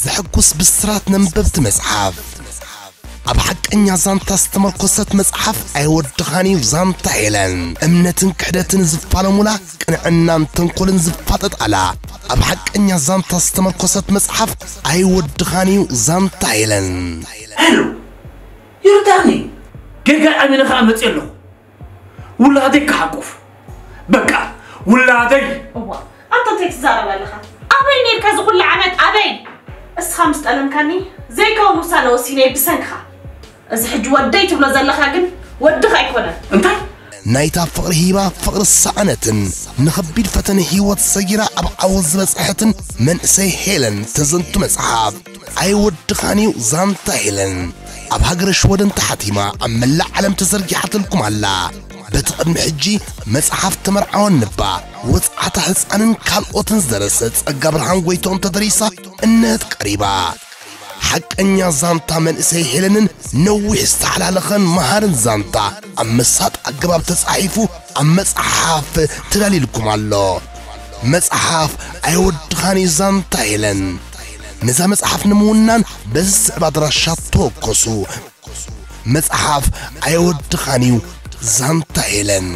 ዘሐጉስ ብስራት ነንበብቲ መጽሓፍ። ኣብ ሓቀኛ ዛንታ ዝተመርኮሰት መጽሓፍ ኣይወድኻን እዩ ዛንታ ሄለን። እምነትን ክሕደትን ዝፋለሙላ፣ ቅንዕናን ተንኮልን ዝፋጠጣላ፣ ኣብ ሓቀኛ ዛንታ ዝተመርኮሰት መጽሓፍ ኣይወድኻን እዩ ዛንታ ሄለን። ሄሎ ዮርዳኒ፣ ጌጋ ኣሚነ ከኣ መፅእ ኣለኹ። ውላደይ ክሓቁፍ፣ በቃ ውላደይ። እዋ፣ ኣንተ እንታይ ትዛረብ ኣለኻ? ኣበይ ነርካ እዚ ኩሉ ዓመት? ኣበይ? እስኻ ምስ ጠለምካኒ ዘይከውን ውሳነ ወሲነ ብሰንክኻ። እዚ ሕጂ ወደይ ትብሎ ዘለኻ ግን ወድኻ ኣይኮነን። እንታይ? ናይታ ፍቕሪ ሂባ ፍቕሪ ሰኣነትን ንኸቢድ ፈተነ ህይወት ሰጊራ ኣብ ዓወት ዝበጽሐትን መንእሰይ ሄለን ተዘንቱ መጽሓፍ ኣይወድኻን እዩ ዛንታ ሄለን። ኣብ ሃገረ ሽወደን ተሓቲማ ኣብ መላእ ዓለም ተዘርጊሓትልኩም ኣላ። በቲ ቅድሚ ሕጂ መጽሓፍ ተመርዓወን ንባ፣ ወጽዓታ ህፃንን ካልኦትን ዝደረሰ ጸጋ ብርሃን ጎይቶም ተደሪሳ እነህት ቀሪባ። ሓቀኛ ዛንታ መንእሰይ ሄለንን ነዊሕ ዝተሓላለኸን መሃርን ዛንታ ኣብ መሳጥ ኣገባብ ተጻሒፉ ኣብ መጽሓፍ ተዳልዩልኩም ኣሎ። መጽሓፍ ኣይወድኻን እዩ ዛንታ ሄለን። ነዛ መጽሓፍ ንምውናን በዚ ዝስዕብ ኣድራሻ ተወከሱ። መጽሓፍ ኣይወድኻን እዩ ዛንታ ሄለን።